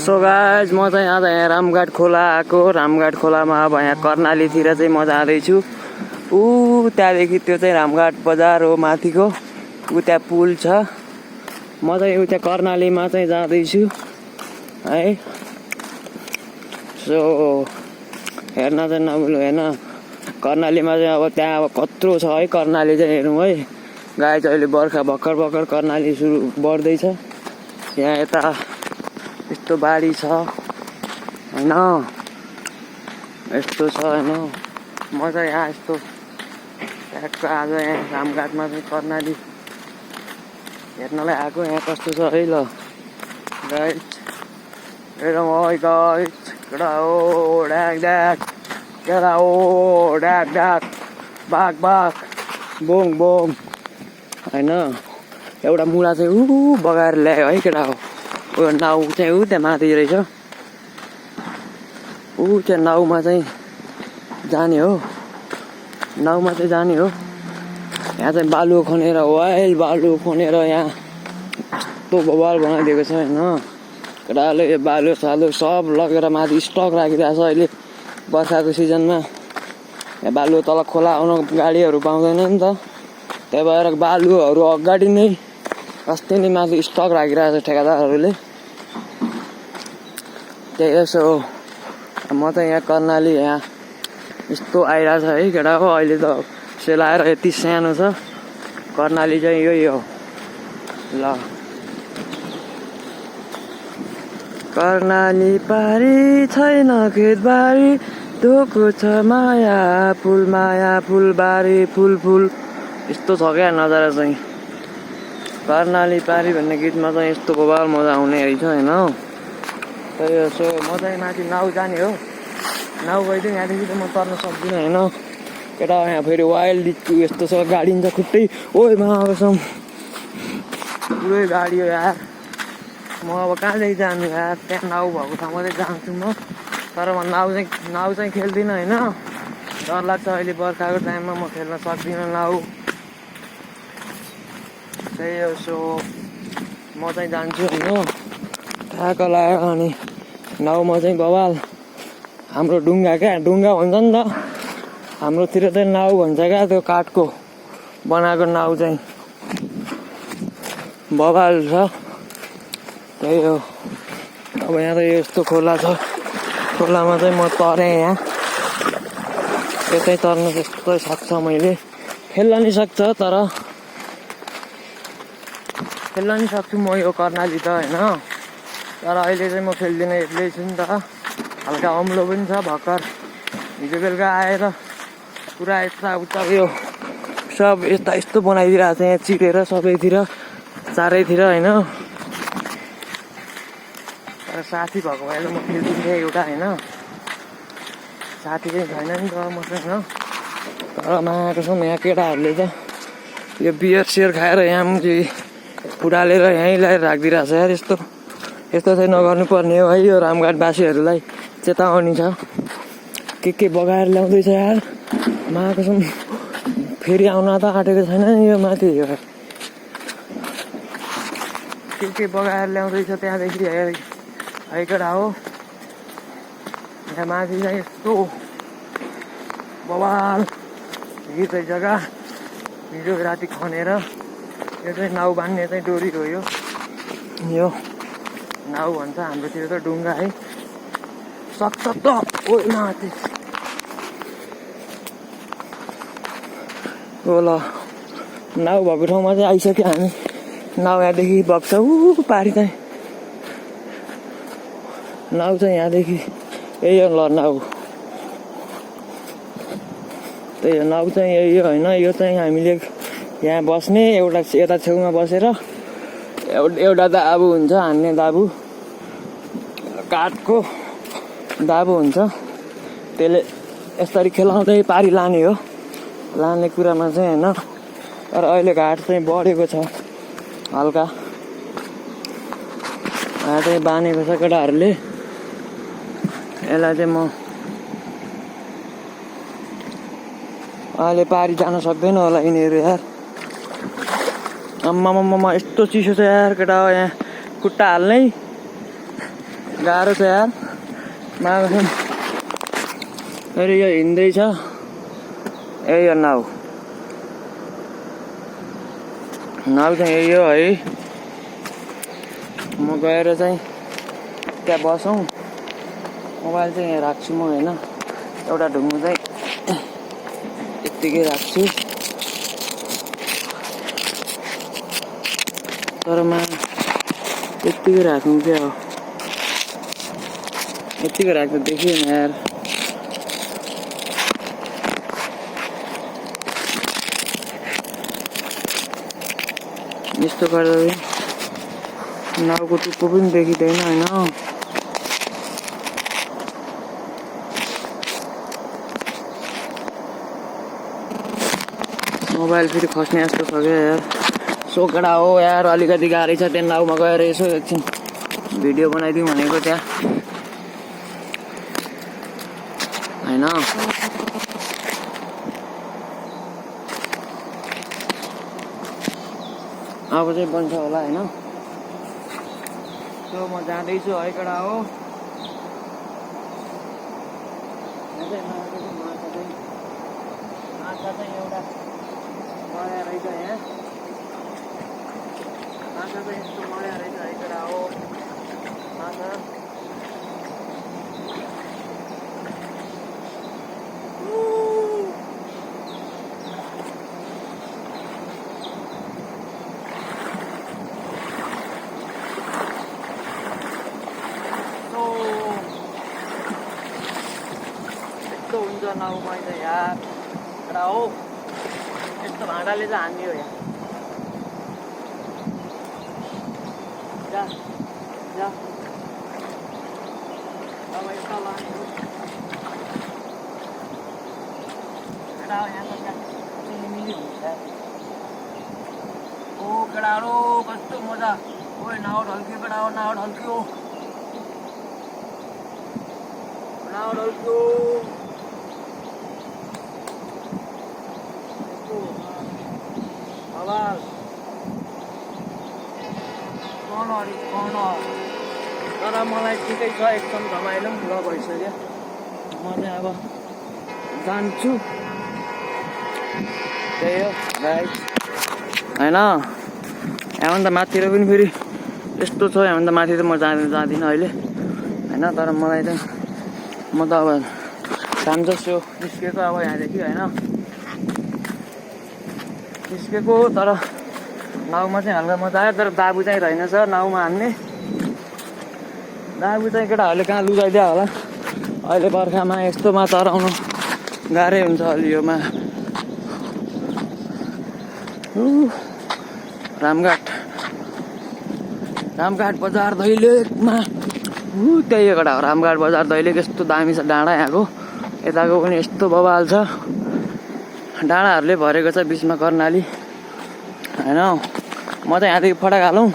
So guys म चाहिँ आज यहाँ रामघाट खोला आएको। रामघाट खोलामा अब यहाँ कर्णालीतिर चाहिँ म जाँदैछु। त्यहाँदेखि त्यो चाहिँ रामघाट बजार हो माथिको। त्यहाँ पुल छ। म चाहिँ उता कर्णालीमा चाहिँ जाँदैछु है। सो हेर्न चाहिँ नभुल्नु होइन। कर्णालीमा चाहिँ अब त्यहाँ अब कत्रो छ है कर्णाली चाहिँ हेरौँ है। गाई चाहिँ अहिले बर्खा भर्खर भर्खर कर्णाली सुरु बढ्दैछ। यहाँ यता यस्तो बारी छ होइन, यस्तो छ होइन। म चाहिँ यहाँ यस्तो ट्याक्क आज यहाँ रामघाटमा चाहिँ कर्णाली हेर्नलाई आएको। यहाँ कस्तो छ है ल गाइस हेरौँ है गाइस। केटा हो ड्याक ड्याक, केटा हो ड्याक ड्याक, बाघ बाघ, बोङ बोङ होइन। एउटा मुला चाहिँ बगाएर ल्यायो है केटा हो। नाउ चाहिँ त्यहाँ माथि रहेछ। त्यहाँ नाउमा चाहिँ जाने हो, नाउमा चाहिँ जाने हो। यहाँ चाहिँ बालु खनेर वाइल बालु खनेर यहाँ यस्तो बवाल बनाइदिएको छ होइन। केटाले यो बालु सालु सब लगेर माथि स्टक राखिरहेको छ अहिले बर्खाको सिजनमा। यहाँ बालु तल खोला आउन गाडीहरू पाउँदैन नि त, त्यही भएर बालुहरू अगाडि नै अस्ति नै माथि स्टक राखिरहेको छ ठेकेदारहरूले। त्यही यसो म चाहिँ यहाँ कर्णाली यहाँ यस्तो आइरहेको छ है केटा हो। अहिले त सेलाएर यति सानो छ कर्णाली चाहिँ यही हो ल। कर्णाली पारी छैन खेतबारी, धोको छ माया फुल बारी फुल फुल। यस्तो छ क्या नजारा चाहिँ। कर्णाली पारी भन्ने गीतमा चाहिँ यस्तो बवाल मजा आउने रहेछ होइन। त्यही हो। सो म चाहिँ माथि नाउ जाने हो। नाउ गइदिउँ यहाँदेखि त म तर्न सक्दिनँ होइन। केटा यहाँ फेरि वाइल्ड यस्तो छ गाडी छ खुट्टै। ओइ महाकसम पुरै गाडी हो यार। म अब कहाँदेखि जानु यार। त्यहाँ नाउ भएको ठाउँमा चाहिँ जान्छु म। तर म नाउ चाहिँ खेल्दिनँ होइन। डर लाग्छ अहिले बर्खाको टाइममा म खेल्न सक्दिनँ नाउ। त्यही हो। सो म चाहिँ जान्छु होइन। ठ्याक्क लाग्यो अनि नाउमा चाहिँ बवाल। हाम्रो डुङ्गा क्या डुङ्गा भन्छ नि त, हाम्रोतिर चाहिँ नाउ भन्छ क्या। त्यो काठको बनाएको नाउ चाहिँ बवाल छ। त्यही हो। अब यहाँ त यस्तो खोला छ। खोलामा चाहिँ म तरेँ यहाँ। यतै तर्न त्यस्तो सक्छ मैले। खेल्न नि सक्छ तर खेल्न नि सक्छु म यो कर्णाली त होइन। तर अहिले चाहिँ म खेल्दिनँ एक्लै छु नि त। हल्का अम्लो पनि छ भर्खर हिजो बेलुका आएर पुरा यताउता यो सब यता यस्तो बनाइदिरहेको छ यहाँ चिरेर सबैतिर चारैतिर होइन। तर साथी भएको भए म खेलिदिन्थेँ एउटा होइन। साथी चाहिँ छैन नि त मसँग। तर मायाको यहाँ केटाहरूले त यो बियर सियर खाएर यहाँ चाहिँ फुटालेर यहीँ ल्याएर राखिदिरहेको छ यार। यस्तो चाहिँ नगर्नु पर्ने हो है। यो रामघाटवासीहरूलाई चेतावनी छ। के बगाएर ल्याउँदैछ यार महाकसम। फेरि आउन त आँटेको छैन नि यो माथि। के बगाएर ल्याउँदैछ त्यहाँदेखि है केटा हो। यहाँ माथि चाहिँ यस्तो बवाल यो चाहिँ जग्गा हिजो राति खनेर यो चाहिँ नाउ बान्ने चाहिँ डोरी हो यो नाउ भन्छ हाम्रोतिर त डुङ्गा है। सक्छ त ओ माथि हो ल। नाउ भएको ठाउँमा चाहिँ आइसक्यो हामी। नाउ यहाँदेखि बग्छ पारी चाहिँ। नाउ चाहिँ यहाँदेखि यही हो ल नाउ। त्यही हो नाउ चाहिँ यही हो होइन। यो चाहिँ हामीले यहाँ बस्ने एउटा यता छेउमा बसेर एउटा दाबु हुन्छ हान्ने दाबु, काठको दाबु हुन्छ। त्यसले यसरी खेलाउँदै पारी लाने हो। लाने कुरामा चाहिँ होइन। तर अहिले घाट चाहिँ बढेको छ हल्का। घाट चाहिँ बानेको छ केटाहरूले। यसलाई चाहिँ म अहिले पारी जान सक्दैन होला यिनीहरू यार। आम्मामामा यस्तो चिसो छ यार केटा हो। यहाँ खुट्टा हाल्नै गाह्रो छ यार मार्गसम्म। फेरि यो हिँड्दैछ यही हो नाउ। नाउ चाहिँ यही हो है। म गएर चाहिँ त्यहाँ बसौँ। मोबाइल चाहिँ यहाँ राख्छु म होइन। एउटा ढुङ्गो चाहिँ यत्तिकै राख्छु। तर यत्तिकै राख्नु क्या हो। यत्तिकै राख्नु देखिएन यार। यस्तो गर्दा नाउको टुप्पो पनि देखिँदैन होइन। मोबाइल फेरि खस्ने जस्तो छ क्या यार। सोकडा हो यार अलिकति गाह्रै छ। त्यहाँ नाउमा गएर यसो एकछिन भिडियो बनाइदिउँ भनेको त्यहाँ होइन। अब चाहिँ बन्छ होला होइन। सो म जाँदैछु है कडा हो। माछा चाहिँ एउटा मर्या रहेछ यहाँ। माछा चाहिँ यस्तो मर्या रहेछ है कडा हो। माछा हुन्छ नाउमा त यार कडा हो। यस्तो भाँडाले चाहिँ हान्ने हो यार। जा जा अब यस्तो लाने हो कडा हो। यहाँ त मिली हुन्छ। ओ कडा हो कस्तो मजा। ओए नाउ ढल्क्यो कडा हो। नाउ ढल्क्यो। नाउ ढल्क्यो। तर मलाई ठिकै छ एकदम रमाइलो पनि ल भइसक्यो। म चाहिँ अब जान्छु। त्यही हो गाइस होइन। यहाँभन्दा माथितिर पनि फेरि यस्तो छ। यहाँभन्दा माथि त म जाँदिनँ अहिले होइन। तर मलाई चाहिँ म त अब जान्छु निस्केको अब यहाँदेखि होइन। निस्केको तर नाउमा चाहिँ हल्का मजा आयो। तर दाबु चाहिँ रहेनछ नाउमा हान्ने। दाबु चाहिँ केटाहरूले कहाँ लुगाइदियो होला। अहिले बर्खामा यस्तोमा तराउनु गाह्रै हुन्छ अलि योमा। रामघाट बजार दैलेखमा त्यही एउटा हो। रामघाट बजार दैलेख यस्तो दामी छ डाँडा यहाँको। यताको पनि यस्तो बवाल छ। डाँडाहरूले भरेको छ बिचमा कर्णाली होइन। म चाहिँ यहाँदेखि फटाक हालौँ।